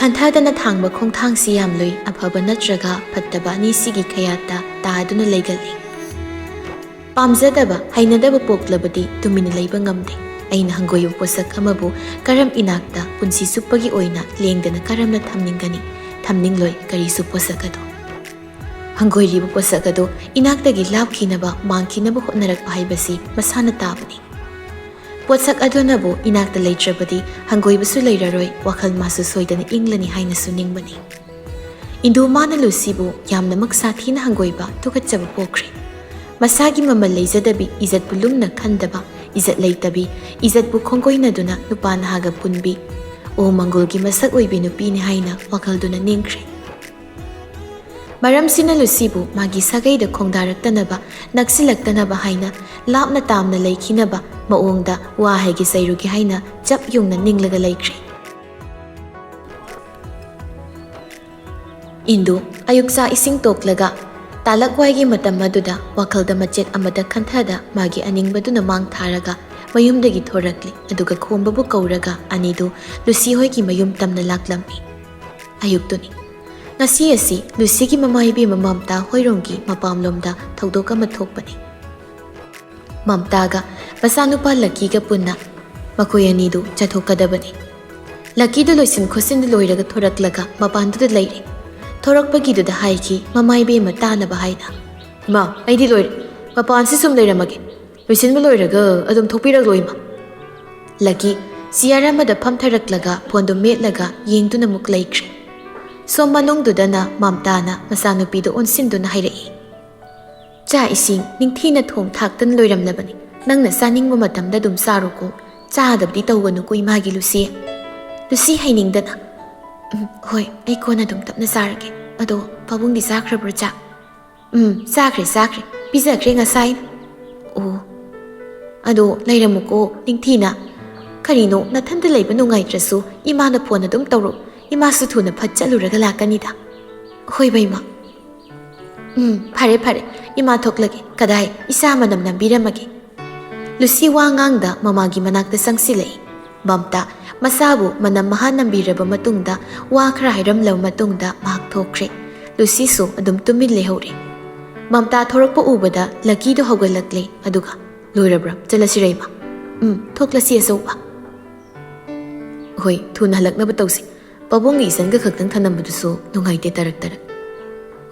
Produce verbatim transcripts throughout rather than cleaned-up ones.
ꯍꯟꯊꯗꯅ ꯊꯥꯡꯕ ꯈꯣꯡꯊꯥꯡꯁꯤ ꯌꯥꯝꯂꯨꯏ, ꯑꯐꯕ ꯅꯠꯇ꯭ꯔꯒ ꯐꯠꯇꯕ ꯑꯅꯤꯁꯤꯒꯤ ꯀꯌꯥꯠꯇ ꯇꯥꯗꯨꯅ ꯂꯩꯒꯜꯂꯤ꯫ ꯄꯥꯝꯖꯗꯕ, ꯍꯩꯅꯗꯕ ꯄꯣꯛꯂꯕꯗꯤ ꯇꯨꯃꯤꯟꯅ ꯂꯩꯕ ꯉꯝꯗꯦ꯫ ꯑꯩꯅ ꯍꯪꯒꯣꯏꯕ ꯄꯣꯠꯁꯛ ꯑꯃꯕꯨ ꯀꯔꯝ ꯏꯅꯥꯛꯇ ꯄꯨꯟꯁꯤ ꯆꯨꯞꯄꯒꯤ ꯑꯣꯏꯅ ꯂꯦꯡꯗꯅ ꯀꯔꯝꯅ ꯊꯝꯅꯤꯡꯒꯅꯤ? ꯊꯝꯅꯤꯡꯂꯣꯏ ꯀꯔꯤꯁꯨ ꯄꯣꯠꯁꯛ ꯑꯗꯨ꯫ ꯍꯪꯒꯣꯏꯔꯤꯕ ꯄꯣꯠꯁꯛ ꯑꯗꯨ ꯏꯅꯥꯛꯇꯒꯤ ꯂꯥꯞꯈꯤꯅꯕ, ꯃꯥꯡꯈꯤꯅꯕ ꯍꯣꯠꯅꯔꯛꯄ ꯍꯥꯏꯕꯁꯤ ꯃꯁꯥꯅ ꯇꯥꯕꯅꯤ꯫ ꯄꯣꯠꯁꯛ ꯑꯗꯨꯅꯕꯨ ꯏꯅꯥꯛꯇ ꯂꯩꯇ꯭ꯔꯕꯗꯤ ꯍꯪꯒꯣꯏꯕꯁꯨ ꯂꯩꯔꯔꯣꯏ, ꯋꯥꯈꯜ ꯃꯥꯁꯨ ꯁꯣꯏꯗꯅ ꯏꯪꯂꯅꯤ ꯍꯥꯏꯅꯁꯨ ꯅꯤꯡꯕꯅꯤ꯫ ꯏꯟꯗꯨ ꯃꯥꯅ ꯂꯨꯁꯤꯕꯨ ꯌꯥꯝꯅꯃꯛ ꯁꯥꯊꯤꯅ ꯍꯪꯒꯣꯏꯕ, ꯇꯨꯀꯠꯆꯕ ꯄꯣꯛꯈ꯭ꯔꯦ꯫ ꯃꯁꯥꯒꯤ ꯃꯃꯜ ꯂꯩꯖꯗꯕꯤ, ꯏꯖꯠꯄꯨ ꯂꯨꯝꯅ ꯈꯟꯗꯕ, ꯏꯖꯠ ꯂꯩꯇꯕꯤ, ꯏꯖꯠꯄꯨ ꯈꯣꯡꯒꯣꯏꯅꯗꯨꯅ ꯅꯨꯄꯥ ꯅꯍꯥꯒ ꯄꯨꯟꯕꯤ, ꯑꯣ ꯃꯪꯒꯣꯜꯒꯤ ꯃꯁꯛ ꯑꯣꯏꯕꯤ ꯅꯨꯄꯤꯅꯤ ꯍꯥꯏꯅ ꯋꯥꯈꯜꯗꯨꯅ ꯅꯤꯡꯈ꯭ꯔꯦ꯫ ꯃꯔꯝꯁꯤꯅ ꯂꯨꯁꯤꯕꯨ ꯃꯥꯒꯤ ꯁꯥꯒꯩꯗ ꯈꯣꯡꯗꯥꯔꯛꯇꯅꯕ, ꯅꯛꯁꯤꯜꯂꯛꯇꯅꯕ ꯍꯥꯏꯅ ꯂꯥꯞꯅ ꯇꯥꯝꯅ ꯂꯩꯈꯤꯅꯕ ꯃꯑꯣꯡꯗ ꯋꯥ ꯍꯥꯏꯒꯦ ꯆꯩꯔꯨꯒꯦ ꯍꯥꯏꯅ ꯆꯞ ꯌꯨꯡꯅ ꯅꯤꯡꯂꯒ ꯂꯩꯈ꯭ꯔꯦ꯫ ꯏꯟꯗꯨ ꯑꯌꯨꯛ ꯆꯥꯛ ꯏꯁꯤꯡ ꯇꯣꯛꯂꯒ ꯇꯥꯂꯛ ꯋꯥꯏꯒꯤ ꯃꯇꯝ ꯑꯗꯨꯗ ꯋꯥꯈꯜꯗ ꯃꯆꯦꯠ ꯑꯃꯗ ꯈꯟꯊꯗ ꯃꯥꯒꯤ ꯑꯅꯤꯡꯕꯗꯨꯅ ꯃꯥꯡ ꯊꯥꯔꯒ ꯃꯌꯨꯝꯗꯒꯤ ꯊꯣꯔꯛꯂꯤ꯫ ꯑꯗꯨꯒ ꯈꯣꯝꯕꯕꯨ ꯀꯧꯔꯒ ꯑꯅꯤꯗꯨ ꯂꯨꯁꯤ ꯍꯣꯏꯒꯤ ꯃꯌꯨꯝ ꯇꯝꯅ ꯂꯥꯛꯂꯝꯃꯤ꯫ ꯑꯌꯨꯛꯇꯨꯅꯤ꯫ ꯉꯁꯤ ꯑꯁꯤ ꯂꯨꯁꯤꯒꯤ ꯃꯃꯥ ꯏꯕꯦꯝꯃ ꯃꯝꯇꯥ ꯍꯣꯏꯔꯣꯝꯒꯤ ꯃꯄꯥꯝꯂꯣꯝꯗ ꯊꯧꯗꯣꯛ ꯑꯃ ꯊꯣꯛꯄꯅꯤ꯫ ꯃꯝꯇꯥꯒ ꯃꯆꯥꯅꯨꯄꯥ ꯂꯛꯀꯤꯒ ꯄꯨꯟꯅ ꯃꯈꯣꯏ ꯑꯅꯤꯗꯨ ꯆꯠꯊꯣꯛꯀꯗꯕꯅꯤ꯫ ꯂꯛꯀꯤꯗꯨ ꯂꯣꯏꯁꯤꯟ ꯈꯣꯠꯆꯤꯟꯗꯨ ꯂꯣꯏꯔꯒ ꯊꯣꯔꯛꯂꯒ ꯃꯄꯥꯟꯗꯨꯗ ꯂꯩꯔꯦ꯫ ꯊꯣꯔꯛꯄꯒꯤꯗꯨꯗ ꯍꯥꯏꯈꯤ ꯃꯃꯥ ꯏꯕꯦꯝꯃ ꯇꯥꯅꯕ ꯍꯥꯏꯅ, "ꯏꯃꯥ, ꯑꯩꯗꯤ ꯂꯣꯏꯔꯦ꯫ ꯃꯄꯥꯟꯁꯤ ꯁꯨꯝ ꯂꯩꯔꯝꯃꯒꯦ꯫ ꯂꯣꯏꯁꯤꯟꯕ ꯂꯣꯏꯔꯒ ꯑꯗꯨꯝ ꯊꯣꯛꯄꯤꯔꯛꯂꯣ, ꯏꯃꯥ꯫" ꯂꯛꯀꯤ ꯆꯤꯌꯔ ꯑꯃꯗ ꯐꯝꯊꯔꯛꯂꯒ ꯐꯣꯟꯗꯨ ꯃꯦꯠꯂꯒ ꯌꯦꯡꯗꯨꯅ ꯑꯃꯨꯛ ꯂꯩꯈ꯭ꯔꯦ꯫ ꯁꯣꯝ ꯃꯅꯨꯡꯗꯨꯗꯅ ꯃꯝꯇꯥꯅ ꯃꯆꯥꯅꯨꯄꯤꯗꯨ ꯑꯣꯟꯁꯤꯟꯗꯨꯅ ꯍꯥꯏꯔꯛꯏ, "ꯆꯥꯛ ꯏꯁꯤꯡ ꯅꯤꯡꯊꯤꯅ ꯊꯣꯡ ꯊꯥꯛꯇꯅ ꯂꯣꯏꯔꯝꯂꯕꯅꯤ꯫ ꯅꯪꯅ ꯆꯥꯅꯤꯡꯕ ꯃꯇꯝꯗ ꯑꯗꯨꯝ ꯆꯥꯔꯣꯀꯣ꯫ ꯆꯥꯗꯕꯗꯤ ꯇꯧꯒꯅꯨꯀꯣ ꯏꯃꯥꯒꯤ ꯂꯨꯁꯤ꯫" ꯂꯨꯁꯤ ꯍꯩꯅꯤꯡꯗꯅ, "ꯎꯝ, ꯍꯣꯏ, ꯑꯩ ꯀꯣꯟꯅ ꯑꯗꯨꯝ ꯇꯞꯅ ꯆꯥꯔꯒꯦ꯫ ꯑꯗꯣ ꯄꯥꯕꯨꯡꯗꯤ ꯆꯥꯈ꯭ꯔꯕ꯭ꯔꯣ ꯆꯥꯛ?" "ꯎꯝ, ꯆꯥꯈ꯭ꯔꯦ, ꯆꯥꯈ꯭ꯔꯦ꯫ ꯄꯤꯖꯈ꯭ꯔꯦ ꯉꯁꯥꯏꯅ꯫" "ꯑꯣ꯫ ꯑꯗꯣ ꯂꯩꯔꯝꯃꯨꯀꯣ ꯅꯤꯡꯊꯤꯅ꯫ ꯀꯔꯤꯅꯣ, ꯅꯊꯟꯇ ꯂꯩꯕ ꯅꯨꯡꯉꯥꯏꯇ꯭ꯔꯁꯨ ꯏꯃꯥꯅ ꯐꯣꯟ ꯑꯗꯨꯝ ꯇꯧꯔꯛꯎ꯫ ꯏꯃꯥꯁꯨ ꯊꯨꯅ ꯐꯠ ꯆꯠꯂꯨꯔꯒ ꯂꯥꯛꯀꯅꯤꯗ꯫" "ꯍꯣꯏ, ꯕꯩꯃ꯫" "ꯎꯝ, ꯐꯔꯦ, ꯐꯔꯦ꯫ ꯏꯃꯥ ꯊꯣꯛꯂꯒꯦ꯫ ꯀꯗꯥꯏ, ꯏꯆꯥ ꯃꯅꯝ ꯅꯝꯕꯤꯔꯝꯃꯒꯦ꯫" ꯂꯨꯁꯤ ꯋꯥ ꯉꯥꯡꯗ ꯃꯃꯥꯒꯤ ꯃꯅꯥꯛꯇ ꯆꯪꯁꯤꯜꯂꯛꯏ꯫ ꯃꯝꯇꯥ ꯃꯁꯥꯕꯨ ꯃꯅꯝ ꯃꯍꯥ ꯅꯝꯕꯤꯔꯕ ꯃꯇꯨꯡꯗ ꯋꯥ ꯈꯔ ꯍꯥꯏꯔꯝꯂꯕ ꯃꯇꯨꯡꯗ ꯃꯍꯥꯛ ꯊꯣꯛꯈ꯭ꯔꯦ꯫ ꯂꯨꯁꯤꯁꯨ ꯑꯗꯨꯝ ꯇꯨꯃꯤꯟ ꯂꯩꯍꯧꯔꯦ꯫ ꯃꯝꯇꯥ ꯊꯣꯔꯛꯄ ꯎꯕꯗ ꯂꯀꯤꯗꯣ ꯍꯧꯒꯠꯂꯛꯂꯦ, ꯑꯗꯨꯒ, "ꯂꯣꯏꯔꯕ꯭ꯔꯥ? ꯆꯠꯂꯁꯤꯔ, ꯏꯃꯥ?" "ꯎꯝ, ꯊꯣꯛꯂꯁꯤ, ꯑꯆꯧꯕ꯫ ꯍꯣꯏ, ꯊꯨꯅ ꯍꯜꯂꯛꯅꯕ ꯇꯧꯁꯤ꯫ ꯄꯥꯕꯨꯡꯒ ꯏꯆꯟꯒ ꯈꯛꯇꯪ ꯊꯅꯝꯕꯗꯨꯁꯨ ꯅꯨꯡꯉꯥꯏꯇꯦ, ꯇꯔꯛ ꯇꯔꯛ꯫"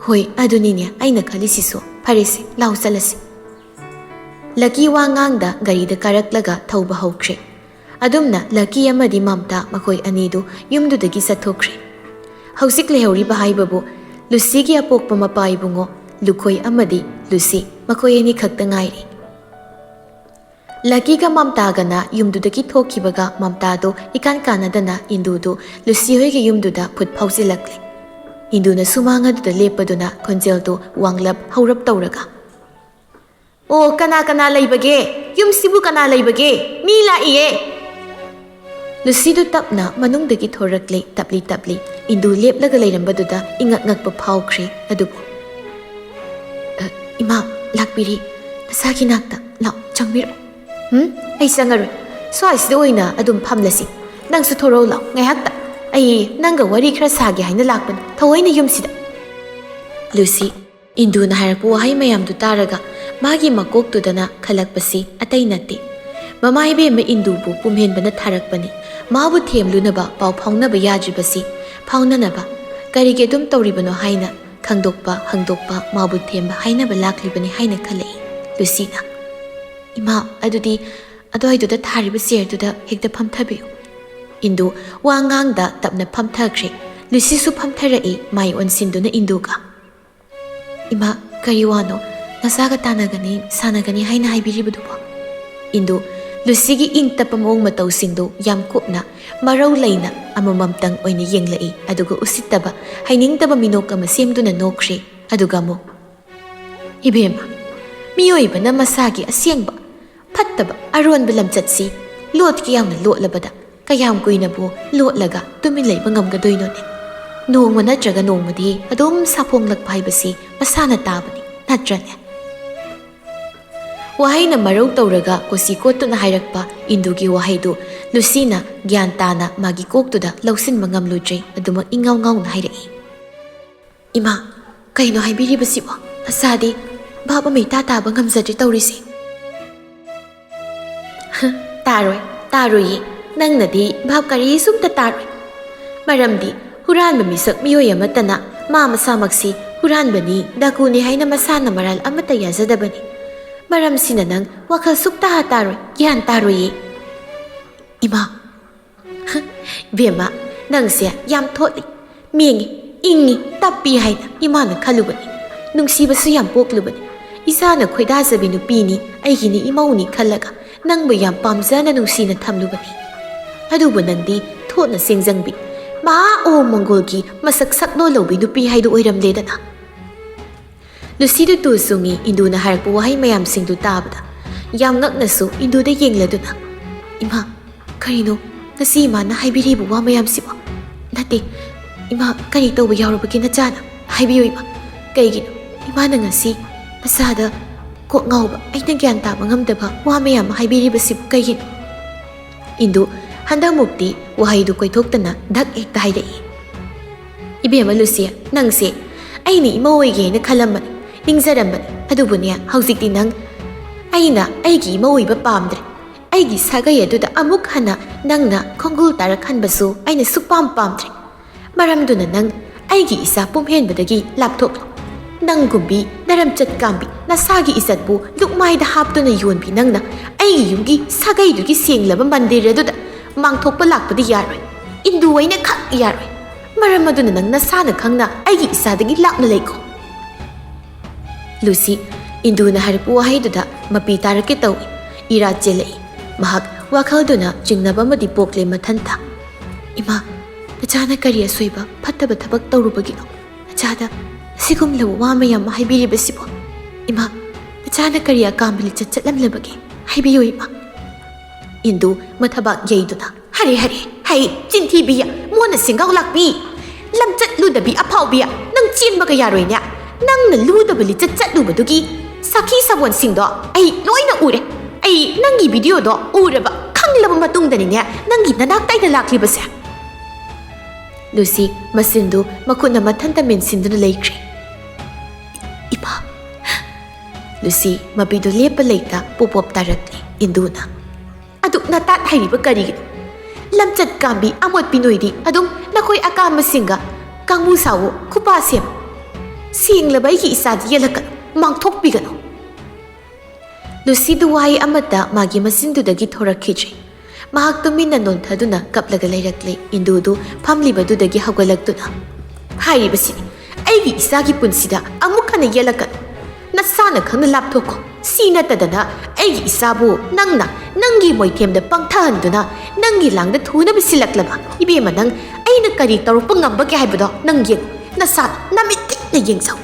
"ꯍꯣꯏ, ꯑꯗꯨꯅꯤꯅꯦ ꯑꯩꯅ ꯈꯜꯂꯤꯁꯤꯁꯨ꯫ ꯐꯔꯦꯁꯦ, ꯂꯥꯎ ꯆꯠꯂꯁꯤ꯫" ꯂꯀꯤ ꯋꯥ ꯉꯥꯡꯗ ꯒꯥꯔꯤꯗ ꯀꯥꯔꯛꯂꯒ ꯊꯧꯕ ꯍꯧꯈ꯭ꯔꯦ꯫ ꯑꯗꯨꯝꯅ ꯂꯀꯤ ꯑꯃꯗꯤ ꯃꯝꯇꯥ ꯃꯈꯣꯏ ꯑꯅꯤꯗꯨ ꯌꯨꯝꯗꯨꯗꯒꯤ ꯆꯠꯊꯣꯛꯈ꯭ꯔꯦ꯫ ꯍꯧꯖꯤꯛ ꯂꯩꯍꯧꯔꯤꯕ ꯍꯥꯏꯕꯕꯨ ꯂꯨꯁꯤꯒꯤ ꯑꯄꯣꯛꯄ ꯃꯄꯥ ꯏꯕꯨꯡꯉꯣ ꯂꯨꯈꯣꯏ ꯑꯃꯗꯤ ꯂꯨꯁꯤ, ꯃꯈꯣꯏ ꯑꯅꯤ ꯈꯛꯇ ꯉꯥꯏꯔꯦ꯫ ꯂꯀꯤꯒ ꯃꯝꯇꯥꯒꯅ ꯌꯨꯝꯗꯨꯗꯒꯤ ꯊꯣꯛꯈꯤꯕꯒ ꯃꯝꯇꯥꯗꯨ ꯏꯀꯥꯟ ꯀꯥꯟꯅꯗꯅ ꯏꯟꯗꯨꯗꯨ ꯂꯨꯁꯤ ꯍꯣꯏꯒꯤ ꯌꯨꯝꯗꯨꯗ ꯈꯨꯠ ꯐꯥꯎꯖꯤꯜꯂꯛꯂꯦ꯫ ꯏꯟꯗꯨꯅ ꯁꯨꯃꯥꯡ ꯑꯗꯨꯗ ꯂꯦꯞꯄꯗꯨꯅ ꯈꯣꯟꯖꯦꯜꯗꯨ ꯋꯥꯡꯂꯞ ꯍꯧꯔꯞ ꯇꯧꯔꯒ, "ꯑꯣ, ꯀꯅꯥ ꯀꯅꯥ ꯂꯩꯕꯒꯦ? ꯌꯨꯝꯁꯤꯕꯨ ꯀꯅꯥ ꯂꯩꯕꯒꯦ? ꯃꯤ ꯂꯥꯛꯏꯌꯦ!" ꯂꯨꯁꯤꯗꯨ ꯇꯞꯅ ꯃꯅꯨꯡꯗꯒꯤ ꯊꯣꯔꯛꯂꯦ, ꯇꯞꯂꯤ ꯇꯞꯂꯤ꯫ ꯏꯟꯗꯨ ꯂꯦꯞꯂꯒ ꯂꯩꯔꯝꯕꯗꯨꯗ ꯏꯉꯛ ꯉꯛꯄ ꯐꯥꯎꯈ꯭ꯔꯦ꯫ ꯑꯗꯨꯕꯨ, "ꯑ, ꯏꯃꯥ, ꯂꯥꯛꯄꯤꯔꯤ꯫ ꯅꯁꯥꯒꯤ ꯅꯥꯛꯇ꯫ ꯂꯥꯎ, ꯆꯪꯕꯤꯔꯛꯑꯣ꯫" "ꯎꯝ, ꯑꯩ ꯆꯪꯉꯔꯣꯏ꯫ ꯁ꯭ꯋꯥꯏꯁꯤꯗ ꯑꯣꯏꯅ ꯑꯗꯨꯝ ꯐꯝꯂꯁꯤ꯫ ꯅꯪꯁꯨ ꯊꯣꯔꯛꯎ ꯂꯥꯎ, ꯉꯥꯏꯍꯥꯛꯇ꯫ ꯑꯩ ꯅꯪꯒ ꯋꯥꯔꯤ ꯈꯔ ꯁꯥꯒꯦ ꯍꯥꯏꯅ ꯂꯥꯛꯄꯅꯤ, ꯊꯑꯣꯏꯅ ꯌꯨꯝꯁꯤꯗ꯫" ꯂꯨꯁꯤ, ꯏꯟꯗꯨꯅ ꯍꯥꯏꯔꯛꯄ ꯋꯥꯍꯩ ꯃꯌꯥꯝꯗꯨ ꯇꯥꯔꯒ ꯃꯥꯒꯤ ꯃꯀꯣꯛꯇꯨꯗꯅ ꯈꯜꯂꯛꯄꯁꯤ ꯑꯇꯩ ꯅꯠꯇꯦ꯫ ꯃꯃꯥ ꯏꯕꯦꯝꯃ ꯏꯟꯗꯨꯕꯨ ꯄꯨꯝꯍꯦꯟꯕꯅ ꯊꯥꯔꯛꯄꯅꯤ꯫ ꯃꯥꯕꯨ ꯊꯦꯝꯂꯨꯅꯕ ꯄꯥꯎ ꯐꯥꯎꯅꯕ ꯌꯥꯗ꯭ꯔꯤꯕꯁꯤ ꯐꯥꯎꯅꯅꯕ ꯀꯔꯤꯒꯤ ꯑꯗꯨꯝ ꯇꯧꯔꯤꯕꯅꯣ ꯍꯥꯏꯅ ꯈꯪꯗꯣꯛꯄ, ꯍꯪꯗꯣꯛꯄ, ꯃꯥꯕꯨ ꯊꯦꯝꯕ ꯍꯥꯏꯅꯕ ꯂꯥꯛꯂꯤꯕꯅꯤ ꯍꯥꯏꯅ ꯈꯜꯂꯛꯏ ꯂꯨꯁꯤꯅ꯫ "ꯏꯃꯥ, ꯑꯗꯨꯗꯤ ꯑꯗꯨꯋꯥꯏꯗꯨꯗ ꯊꯥꯔꯤꯕ ꯆꯤꯌꯔꯗꯨꯗ ꯍꯦꯛꯇ ꯐꯝꯊꯕꯤꯌꯨ꯫" ꯏꯟꯗꯨ ꯋꯥ ꯉꯥꯡꯗ ꯇꯞꯅ ꯐꯝꯊꯈ꯭ꯔꯦ꯫ ꯂꯨꯁꯤꯁꯨ ꯐꯝꯊꯔꯛꯏ, ꯃꯥꯏ ꯑꯣꯟꯁꯤꯟꯗꯨꯅ ꯏꯟꯗꯨꯒ꯫ "ꯏꯃꯥ, ꯀꯔꯤ ꯋꯥꯅꯣ? ꯅꯆꯥꯒ ꯇꯥꯟꯅꯒꯅꯤ, ꯁꯥꯟꯅꯒꯅꯤ ꯍꯥꯏꯅ ꯍꯥꯏꯕꯤꯔꯤꯕꯗꯨꯕꯣ?" ꯏꯟꯗꯨ ꯂꯨꯁꯤꯒꯤ ꯏꯪ ꯇꯞꯄ ꯃꯑꯣꯡ ꯃꯇꯧꯁꯤꯡꯗꯨ ꯌꯥꯝ ꯀꯨꯞꯅ, ꯃꯔꯧ ꯂꯩꯅ ꯑꯃꯃꯝꯇꯪ ꯑꯣꯏꯅ ꯌꯦꯡꯂꯛꯏ, ꯑꯗꯨꯒ ꯎꯁꯤꯠꯇꯕ, ꯍꯩꯅꯤꯡꯗꯕ ꯃꯤꯅꯣꯛ ꯑꯃ ꯁꯦꯝꯗꯨꯅ ꯅꯣꯛꯈ꯭ꯔꯦ꯫ ꯑꯗꯨꯒ ꯑꯃꯨꯛ, "ꯏꯕꯦꯝꯃ, ꯃꯤꯑꯣꯏꯕꯅ ꯃꯁꯥꯒꯤ ꯑꯁꯦꯡꯕ ꯐꯠꯇꯕ ꯑꯔꯣꯟꯕ ꯂꯝꯆꯠꯁꯤ ꯂꯣꯠꯀꯦ ꯌꯥꯎꯅ ꯂꯣꯠꯂꯕꯗ ꯀꯌꯥꯝ ꯀꯨꯏꯅꯕꯨ ꯂꯣꯠꯂꯒ ꯇꯨꯃꯤꯟ ꯂꯩꯕ ꯉꯝꯒꯗꯣꯏꯅꯣꯅꯦ? ꯅꯣꯡꯃ ꯅꯠꯇ꯭ꯔꯒ ꯅꯣꯡꯃꯗꯤ ꯑꯗꯨꯝ ꯁꯥꯐꯣꯡꯂꯛꯄ ꯍꯥꯏꯕꯁꯤ ꯃꯁꯥꯅ ꯇꯥꯕꯅꯤ, ꯅꯠꯇ꯭ꯔꯅꯦ?" ꯋꯥꯍꯩꯅ ꯃꯔꯧ ꯇꯧꯔꯒ ꯀꯣꯆꯤ ꯀꯣꯠꯇꯨꯅ ꯍꯥꯏꯔꯛꯄ ꯏꯟꯗꯨꯒꯤ ꯋꯥꯍꯩꯗꯨ ꯂꯨꯁꯤꯅ ꯒ꯭ꯌꯥꯟ ꯇꯥꯅ ꯃꯥꯒꯤ ꯀꯣꯛꯇꯨꯗ ꯂꯧꯁꯤꯟꯕ ꯉꯝꯂꯨꯗ꯭ꯔꯦ꯫ ꯑꯗꯨꯃꯛ ꯏꯉꯥꯎ ꯉꯥꯎꯅ ꯍꯥꯏꯔꯛꯏ, "ꯏꯃꯥ, ꯀꯩꯅꯣ ꯍꯥꯏꯕꯤꯔꯤꯕꯁꯤꯕꯣ? ꯅꯆꯥꯗꯤ ꯚꯥꯞ ꯑꯃ ꯏꯇꯥ ꯇꯥꯕ ꯉꯝꯖꯗ꯭ꯔꯦ ꯇꯧꯔꯤꯁꯦ꯫" "ꯇꯥꯔꯣꯏ, ꯇꯥꯔꯣꯏꯌꯦ꯫ ꯅꯪꯅꯗꯤ ꯚꯥꯞ ꯀꯔꯤꯁꯨꯝꯇ ꯇꯥꯔꯣꯏ꯫ ꯃꯔꯝꯗꯤ ꯍꯨꯔꯥꯟꯕ ꯃꯤꯁꯛ ꯃꯤꯑꯣꯏ ꯑꯃꯠꯇꯅ ꯃꯥ ꯃꯁꯥꯃꯛꯁꯤ ꯍꯨꯔꯥꯟꯕꯅꯤ, ꯗꯥꯀꯨꯅꯤ ꯍꯥꯏꯅ ꯃꯁꯥꯅ ꯃꯔꯥꯜ ꯑꯃꯠꯇ ꯌꯥꯖꯗꯕꯅꯤ꯫ ꯃꯔꯝꯁꯤꯅ ꯅꯪ ꯋꯥꯈꯜ ꯁꯨꯛꯇꯥ ꯇꯥꯔꯣꯏ, ꯒ꯭ꯌꯥꯟ ꯇꯥꯔꯣꯏꯌꯦ꯫" "ꯏꯃꯥ!" "ꯏꯕꯦꯝꯃ, ꯅꯪꯁꯦ ꯌꯥꯝ ꯊꯣꯠꯂꯤ, ꯃꯦꯡꯉꯤ, ꯏꯪꯉꯤ, ꯇꯞꯄꯤ ꯍꯥꯏꯅ ꯏꯃꯥꯅ ꯈꯜꯂꯨꯕꯅꯤ꯫ ꯅꯨꯡꯁꯤꯕꯁꯨ ꯌꯥꯝ ꯄꯣꯛꯂꯨꯕꯅꯤ꯫ ꯏꯆꯥꯅ ꯈꯣꯏꯗꯥꯖꯕꯤ ꯅꯨꯄꯤꯅꯤ, ꯑꯩꯒꯤꯅꯤ ꯏꯃꯧꯅꯤ ꯈꯜꯂꯒ ꯅꯪꯕꯨ ꯌꯥꯝ ꯄꯥꯝꯖꯅ ꯅꯨꯡꯁꯤꯅ ꯊꯝꯂꯨꯕꯅꯤ꯫ ꯑꯗꯨꯕꯨ ꯅꯪꯗꯤ ꯊꯣꯠꯅ ꯁꯦꯡꯖꯪꯕꯤ, ꯃꯍꯥ ꯑꯣ ꯃꯪꯒꯣꯜꯒꯤ ꯃꯁꯛ ꯁꯛꯂꯣꯟ ꯂꯧꯕꯤ ꯅꯨꯄꯤ ꯍꯥꯏꯗꯨ ꯑꯣꯏꯔꯝꯂꯦꯗꯅ꯫" ꯂꯨꯁꯤꯗꯨ ꯇꯨ ꯆꯨꯡꯉꯤ ꯏꯟꯗꯨꯅ ꯍꯥꯏꯔꯛꯄ ꯋꯥꯍꯩ ꯃꯌꯥꯝꯁꯤꯡꯗꯨ ꯇꯥꯕꯗ꯫ ꯌꯥꯝ ꯉꯛꯅꯁꯨ ꯏꯟꯗꯨꯗ ꯌꯦꯡꯂꯗꯨꯅ, "ꯏꯃꯥ, ꯀꯔꯤꯅꯣ ꯉꯁꯤ ꯏꯃꯥꯅ ꯍꯥꯏꯕꯤꯔꯤꯕ ꯋꯥ ꯃꯌꯥꯝꯁꯤꯕꯣ? ꯅꯠꯇꯦ, ꯏꯃꯥ, ꯀꯔꯤ ꯇꯧꯕ ꯌꯥꯎꯔꯕꯒꯦ ꯅꯆꯥꯅ? ꯍꯥꯏꯕꯤꯌꯨ ꯏꯃꯥ, ꯀꯩꯒꯤꯅꯣ ꯏꯃꯥꯅ ꯉꯁꯤ ꯃꯆꯥꯗ ꯀꯣꯛ ꯉꯥꯎꯕ, ꯑꯩꯅ ꯒ꯭ꯌꯥꯟ ꯇꯥꯕ ꯉꯝꯗꯕ ꯋꯥ ꯃꯌꯥꯝ ꯑꯃ ꯍꯥꯏꯕꯤꯔꯤꯕꯁꯤꯕꯨ ꯀꯩꯒꯤꯅꯣ?" ꯏꯟꯗꯨ ꯍꯟꯗꯛꯃꯨꯛꯇꯤ ꯋꯥꯍꯩꯗꯨ ꯀꯣꯏꯊꯣꯛꯇꯅ ꯙꯛ ꯍꯦꯛꯇ ꯍꯥꯏꯔꯛꯏ꯫ "ꯏꯕꯦꯝꯃ ꯂꯨꯁꯤ, ꯅꯪꯁꯦ ꯑꯩꯅ ꯏꯃꯧ ꯑꯣꯏꯒꯦ ꯍꯥꯏꯅ ꯈꯜꯂꯝꯕꯅꯤ, ꯅꯤꯡꯖꯔꯝꯕꯅꯤ꯫ ꯑꯗꯨꯕꯨꯅꯦ, ꯍꯧꯖꯤꯛꯇꯤ ꯅꯪ, ꯑꯩꯅ ꯑꯩꯒꯤ ꯏꯃꯧ ꯑꯣꯏꯕ ꯄꯥꯝꯗ꯭ꯔꯦ꯫ ꯑꯩꯒꯤ ꯁꯥꯒꯩ ꯑꯗꯨꯗ ꯑꯃꯨꯛ ꯍꯟꯅ ꯅꯪꯅ ꯈꯣꯡꯒꯨꯜ ꯇꯥꯔꯛꯍꯟꯕꯁꯨ ꯑꯩꯅ ꯁꯨꯛꯄꯥꯝ ꯄꯥꯝꯗ꯭ꯔꯦ꯫ ꯃꯔꯝꯗꯨꯅ ꯅꯪ ꯑꯩꯒꯤ ꯏꯆꯥ ꯄꯨꯝꯍꯦꯟꯕꯗꯒꯤ ꯂꯥꯞꯊꯣꯛꯂꯣ꯫ ꯅꯪꯒꯨꯝꯕꯤ ꯅꯔꯝꯆꯠ ꯀꯥꯝꯕꯤ, ꯅꯁꯥꯒꯤ ꯏꯖꯠꯄꯨ ꯂꯨꯛꯃꯥꯏꯗ ꯍꯥꯞꯇꯨꯅ ꯌꯣꯟꯕꯤ ꯅꯪꯅ ꯑꯩꯒꯤ ꯌꯨꯝꯒꯤ ꯁꯥꯒꯩꯗꯨꯒꯤ ꯁꯦꯡꯂꯕ ꯃꯟꯗꯤꯔ ꯑꯗꯨꯗ ꯃꯥꯡꯊꯣꯛꯄ ꯂꯥꯛꯄꯗꯤ ꯌꯥꯔꯣꯏ꯫ ꯏꯟꯗꯨ ꯑꯩꯅ ꯈꯛ ꯌꯥꯔꯣꯏ꯫ ꯃꯔꯝ ꯑꯗꯨꯅ ꯅꯪ ꯅꯁꯥꯅ ꯈꯪꯅ ꯑꯩꯒꯤ ꯏꯆꯥꯗꯒꯤ ꯂꯥꯞꯅ ꯂꯩꯈꯣ꯫" ꯂꯨꯁꯤ ꯏꯟꯗꯨꯅ ꯍꯥꯏꯔꯛꯄ ꯋꯥꯍꯩꯗꯨꯗ ꯃꯄꯤ ꯇꯥꯔꯛꯀꯦ ꯇꯧꯏ꯫ ꯏꯔꯥ ꯆꯦꯜꯂꯛꯏ꯫ ꯃꯍꯥꯛ ꯋꯥꯈꯜꯗꯨꯅ ꯆꯤꯡꯅꯕ ꯑꯃꯗꯤ ꯄꯣꯛꯂꯦ ꯃꯊꯟꯇ꯫ "ꯏꯃꯥ, ꯅꯆꯥꯅ ꯀꯔꯤ ꯑꯁꯣꯏꯕ ꯐꯠꯇꯕ ꯊꯕꯛ ꯇꯧꯔꯨꯕꯒꯤꯅꯣ? ꯅꯆꯥꯗ ꯑꯁꯤꯒꯨꯝꯂꯕ ꯋꯥ ꯃꯌꯥꯝ ꯑꯃ ꯍꯥꯏꯕꯤꯔꯤꯕꯁꯤꯕꯣ? ꯏꯃꯥ, ꯅꯆꯥꯅ ꯀꯔꯤ ꯑꯀꯥꯝꯕ ꯂꯤꯆꯠ ꯆꯠꯂꯝꯂꯕꯒꯦ? ꯍꯥꯏꯕꯤꯌꯨ ꯏꯃꯥ꯫" ꯏꯟꯗꯨ ꯃꯊꯕꯥꯛ ꯌꯩꯗꯨꯅ, "ꯍꯔꯦ, ꯍꯔꯦ, ꯍꯩ, ꯆꯤꯟꯊꯤꯕꯤ, ꯃꯣꯟꯅ ꯁꯦꯡꯒꯥꯎ ꯂꯥꯛꯄꯤ, ꯂꯝꯆꯠ ꯂꯨꯗꯕꯤ ꯑꯐꯥꯎꯕꯤ, ꯅꯪ ꯆꯦꯟꯕꯒ ꯌꯥꯔꯣꯏꯅꯦ꯫ ꯅꯪꯅ ꯂꯨꯗꯕ ꯂꯤꯆꯠ ꯆꯠꯂꯨꯕꯗꯨꯒꯤ ꯁꯥꯈꯤ ꯁꯥꯕꯣꯟꯁꯤꯡꯗꯣ ꯑꯩ ꯂꯣꯏꯅ ꯎꯔꯦ꯫ ꯑꯩ ꯅꯪꯒꯤ ꯚꯤꯗꯤꯑꯣꯗꯣ ꯎꯔꯕ ꯈꯪꯂꯕ ꯃꯇꯨꯡꯗꯅꯤꯅꯦ ꯅꯪꯒꯤ ꯅꯅꯥꯛꯇ ꯑꯩꯅ ꯂꯥꯛꯂꯤꯕꯁꯦ꯫ ꯂꯨꯁꯤ ꯃꯆꯤꯟꯗꯨ ꯃꯈꯨꯠꯅ ꯃꯊꯟꯇ ꯃꯦꯟꯁꯤꯟꯗꯨꯅ ꯂꯩꯈ꯭ꯔꯦ꯫ "ꯏꯃꯥ!" ꯂꯨꯁꯤ ꯃꯄꯤꯗꯨ ꯂꯦꯞꯄ ꯂꯩꯇ ꯄꯣꯞ ꯄꯣꯞ ꯇꯥꯔꯛꯂꯤ꯫ ꯏꯟꯗꯨꯅ, "ꯑꯗꯨꯛ ꯅꯇꯥꯠ ꯍꯩꯔꯤꯕ ꯀꯔꯤꯒꯤꯅꯣ? ꯂꯝꯆꯠ ꯀꯥꯝꯕꯤ ꯑꯃꯣꯠꯄꯤ ꯅꯣꯏꯗꯤ ꯑꯗꯨꯝ ꯅꯈꯣꯏ ꯑꯀꯥꯝꯕꯁꯤꯡꯒ ꯀꯥꯡꯕꯨ ꯁꯥꯎꯋꯣ, ꯈꯨꯄꯥ ꯁꯦꯝꯃꯨ꯫ ꯁꯦꯡꯂꯕ ꯑꯩꯒꯤ ꯏꯆꯥꯗꯤ ꯌꯦꯜꯂꯛꯀꯅꯨ, ꯃꯥꯡꯊꯣꯛꯄꯤꯒꯅꯨ꯫" ꯂꯨꯁꯤꯗꯨ ꯋꯥꯍꯩ ꯑꯃꯠꯇ ꯃꯥꯒꯤ ꯃꯆꯤꯟꯗꯨꯗꯒꯤ ꯊꯣꯔꯛꯈꯤꯗ꯭ꯔꯦ꯫ ꯃꯍꯥꯛ ꯇꯨꯃꯤꯟꯅ ꯅꯣꯟꯊꯗꯨꯅ ꯀꯞꯂꯒ ꯂꯩꯔꯛꯂꯦ꯫ ꯏꯟꯗꯨꯗꯨ ꯐꯝꯂꯤꯕꯗꯨꯗꯒꯤ ꯍꯧꯒꯠꯂꯛꯇꯨꯅ, "ꯍꯥꯏꯔꯤꯕꯁꯤꯅꯤ, ꯑꯩꯒꯤ ꯏꯆꯥꯒꯤ ꯄꯨꯟꯁꯤꯗ ꯑꯃꯨꯛ ꯍꯟꯅ ꯌꯦꯜꯂꯛꯀꯅꯨ꯫ ꯅꯁꯥꯅ ꯈꯪꯅ ꯂꯥꯞꯊꯣꯛꯈꯣ꯫ ꯁꯤ ꯅꯠꯇꯗꯅ ꯑꯩꯒꯤ ꯏꯆꯥꯕꯨ ꯅꯪꯅ ꯅꯪꯒꯤ ꯃꯣꯏꯊꯦꯝꯗ ꯄꯪꯊꯍꯟꯗꯨꯅ ꯅꯪꯒꯤ ꯂꯥꯡꯗ ꯊꯨꯅꯕ ꯁꯤꯜꯂꯛꯂꯕ ꯏꯕꯦꯝꯃ, ꯅꯪ ꯑꯩꯅ ꯀꯔꯤ ꯇꯧꯔꯛꯄ ꯉꯝꯕꯒꯦ ꯍꯥꯏꯕꯗꯣ ꯅꯪ ꯌꯦꯡꯉꯨ, ꯅꯁꯥꯅ ꯅꯃꯤꯠ ꯇꯤꯛꯅ ꯌꯦꯡꯖꯧ꯫"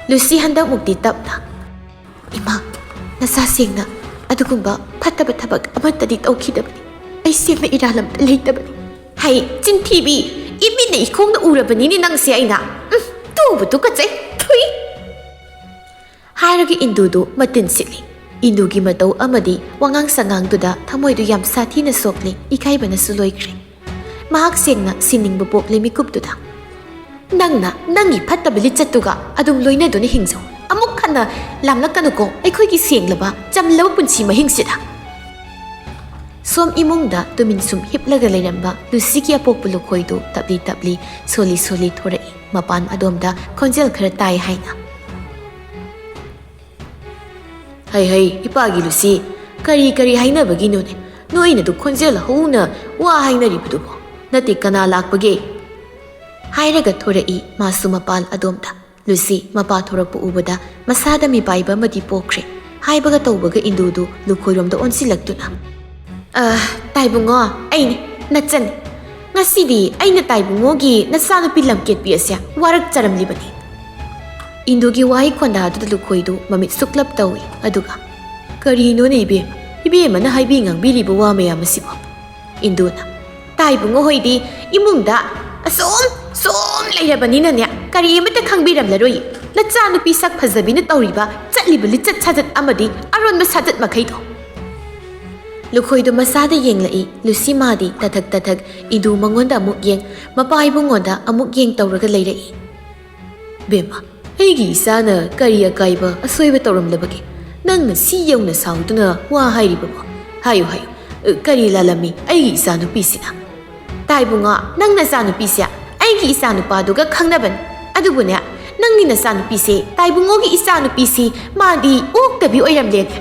ꯂꯨꯁꯤ ꯍꯟꯗꯛꯃꯨꯛꯇꯤ ꯇꯞꯅ, "ꯏꯃꯥ, ꯅꯆꯥ ꯁꯦꯡꯅ ꯑꯗꯨꯒꯨꯝꯕ ꯐꯠꯇꯕ ꯊꯕꯛ ꯑꯃꯠꯇꯗꯤ ꯇꯧꯈꯤꯗꯕꯅꯤ꯫ ꯑꯩ ꯁꯦꯡꯅ ꯏꯔꯥꯜ ꯑꯝꯇ ꯂꯩꯇꯕꯅꯤ꯫" "ꯍꯩ, ꯆꯤꯟꯊꯤꯕꯤ! ꯏꯃꯤꯠꯅ ꯏꯈꯣꯡꯅ ꯎꯔꯕꯅꯤꯅꯦ ꯅꯪꯁꯦ ꯑꯩꯅ꯫ ꯎꯝ, ꯇꯨꯕꯨ ꯇꯨꯀꯠꯆꯩ꯫ ꯊꯨꯏ!" ꯍꯥꯏꯔꯒ ꯏꯟꯗꯨꯗꯨ ꯃꯇꯤꯟ ꯁꯤꯠꯂꯤ꯫ ꯏꯟꯗꯨꯒꯤ ꯃꯇꯧ ꯑꯃꯗꯤ ꯋꯥꯉꯥꯡ ꯁꯉꯥꯡꯗꯨꯗ ꯊꯃꯣꯏꯗꯨ ꯌꯥꯝ ꯁꯥꯊꯤꯅ ꯁꯣꯛꯂꯦ, ꯏꯀꯥꯏꯕꯅꯁꯨ ꯂꯣꯏꯈ꯭ꯔꯦ꯫ ꯃꯍꯥꯛ ꯁꯦꯡꯅ ꯁꯤꯅꯤꯡꯕ ꯄꯣꯛꯂꯦ ꯃꯤꯀꯨꯞꯇꯨꯗ꯫ "ꯅꯪꯅ ꯅꯪꯒꯤ ꯐꯠꯇꯕ ꯂꯤꯆꯠꯇꯨꯒ ꯑꯗꯨꯝ ꯂꯣꯏꯅꯗꯨꯅ ꯍꯤꯡꯖꯧ꯫ ꯑꯃꯨꯛ ꯍꯟꯅ ꯂꯥꯝꯂꯛꯀꯅꯨꯀꯣ ꯑꯩꯈꯣꯏꯒꯤ ꯁꯦꯡꯂꯕ, ꯆꯝꯂꯕ ꯄꯨꯟꯁꯤ ꯃꯍꯤꯡꯁꯤꯗ꯫" ꯁꯣꯝ ꯏꯃꯨꯡꯗ ꯇꯨꯃꯤꯟ ꯁꯨꯝ ꯍꯤꯞꯂꯒ ꯂꯩꯔꯝꯕ ꯂꯨꯁꯤꯒꯤ ꯑꯄꯣꯛꯄ ꯂꯨꯈꯣꯏꯗꯨ ꯇꯞꯂꯤ ꯇꯞꯂꯤ, ꯁꯣꯜꯂꯤ ꯁꯣꯜꯂꯤ ꯊꯣꯔꯛꯏ꯫ ꯃꯄꯥꯟ ꯑꯗꯣꯝꯗ ꯈꯣꯟꯖꯦꯜ ꯈꯔ ꯇꯥꯏ ꯍꯥꯏꯅ꯫ "ꯍꯩ ꯍꯩ, ꯏꯄꯥꯒꯤ ꯂꯨꯁꯤ, ꯀꯔꯤ ꯀꯔꯤ ꯍꯥꯏꯅꯕꯒꯤꯅꯣꯅꯦ? ꯅꯣꯏꯅꯗꯨ ꯈꯣꯟꯖꯦꯜ ꯍꯧꯅ ꯋꯥ ꯍꯥꯏꯅꯔꯤꯕꯗꯨꯕꯣ? ꯅꯠꯇꯦ, ꯀꯅꯥ ꯂꯥꯛꯄꯒꯦ?" ꯍꯥꯏꯔꯒ ꯊꯣꯔꯛꯏ ꯃꯥꯁꯨ ꯃꯄꯥꯟ ꯑꯗꯣꯝꯗ꯫ ꯂꯨꯁꯤ ꯃꯄꯥ ꯊꯣꯔꯛꯄ ꯎꯕꯗ ꯃꯁꯥꯗ ꯃꯤꯄꯥꯏꯕ ꯑꯃꯗꯤ ꯄꯣꯛꯈ꯭ꯔꯦ꯫ ꯍꯥꯏꯕꯒ ꯇꯧꯕꯒ ꯏꯟꯗꯨꯗꯨ ꯂꯨꯈꯣꯏꯔꯣꯝꯗ ꯑꯣꯟꯁꯤꯜꯂꯛꯇꯨꯅ, "ꯑ, ꯇꯥꯏꯕꯨꯡꯉꯣ, ꯑꯩꯅꯤ, ꯅꯆꯟꯅꯤ꯫ ꯉꯁꯤꯗꯤ ꯑꯩꯅ ꯇꯥꯏꯕꯨꯡꯉꯣꯒꯤ ꯅꯆꯥꯅꯨꯄꯤ ꯂꯝꯀꯦꯠꯄꯤ ꯑꯁꯦ ꯋꯥꯔꯛꯆꯔꯝꯂꯤꯕꯅꯤ꯫" ꯏꯟꯗꯨꯒꯤ ꯋꯥꯍꯩ ꯈꯣꯟꯗꯥꯗꯨꯗ ꯂꯨꯈꯣꯏꯗꯨ ꯃꯃꯤꯠ ꯁꯨꯛꯂꯞ ꯇꯧꯏ꯫ ꯑꯗꯨꯒ, "ꯀꯔꯤꯅꯣꯅꯦ ꯏꯕꯦꯝꯃ? ꯏꯕꯦꯝꯃꯅ ꯍꯥꯏꯕꯤ ꯉꯥꯡꯕꯤꯔꯤꯕ ꯋꯥ ꯃꯌꯥꯝ ꯑꯁꯤꯕꯣ?" ꯏꯟꯗꯨꯅ, "ꯇꯥꯏꯕꯨꯡꯉꯣ ꯍꯣꯏꯗꯤ ꯏꯃꯨꯡꯗ ꯑꯁꯨꯝ ꯁꯨꯝ ꯂꯩꯔꯕꯅꯤꯅꯅꯦ, ꯀꯔꯤ ꯑꯃꯠꯇ ꯈꯪꯕꯤꯔꯝꯂꯔꯣꯏ꯫ ꯅꯆꯥꯅꯨꯄꯤ ꯁꯛ ꯐꯖꯕꯤꯅ ꯇꯧꯔꯤꯕ ꯆꯠꯂꯤꯕ ꯂꯤꯆꯠ ꯁꯥꯖꯠ ꯑꯃꯗꯤ ꯑꯔꯣꯟꯕ ꯁꯥꯖꯠ ꯃꯈꯩꯗꯣ꯫ ꯂꯨꯈꯣꯏꯗꯣ ꯃꯆꯥꯗ ꯌꯦꯡꯂꯛꯏ꯫ ꯂꯨꯁꯤ ꯃꯥꯗꯤ ꯇꯊꯛ ꯇꯊꯛ ꯏꯗꯨ ꯃꯉꯣꯟꯗ ꯑꯃꯨꯛ ꯌꯦꯡ, ꯃꯄꯥ ꯏꯕꯨꯡꯉꯣꯗ ꯑꯃꯨꯛ ꯌꯦꯡ ꯇꯧꯔꯒ ꯂꯩꯔꯛꯏ꯫ "ꯕꯦꯝꯃ, ꯑꯩꯒꯤ ꯏꯆꯥꯅ ꯀꯔꯤ ꯑꯀꯥꯏꯕ ꯑꯁꯣꯏꯕ ꯇꯧꯔꯝꯂꯕꯒꯦ? ꯅꯪꯅ ꯁꯤ ꯌꯧꯅ ꯁꯥꯎꯗꯨꯅ ꯋꯥ ꯍꯥꯏꯔꯤꯕꯕꯣ? ꯍꯥꯏꯌꯨ, ꯍꯥꯏꯌꯨ, ꯀꯔꯤ ꯂꯥꯜꯂꯝꯃꯤ ꯑꯩꯒꯤ ꯏꯆꯥꯅꯨꯄꯤꯁꯤꯅ?" "ꯇꯥꯏꯕꯨꯡꯉꯣ, ꯅꯪ ꯅꯆꯥꯅꯨꯄꯤꯁꯦ ꯑꯩꯒꯤ ꯏꯆꯥꯅꯨꯄꯥꯗꯨꯒ ꯈꯪꯅꯕꯅꯤ꯫ ꯑꯗꯨꯕꯨꯅꯦ, ꯅꯪꯒꯤ ꯅꯆꯥꯅꯨꯄꯤꯁꯦ, ꯇꯥꯏꯕꯨꯡꯉꯣꯒꯤ ꯏꯆꯥꯅꯨꯄꯤꯁꯤ, ꯃꯥꯗꯤ ꯑꯣꯛꯇꯕꯤ ꯑꯣꯏꯔꯝꯂꯦꯅꯦ꯫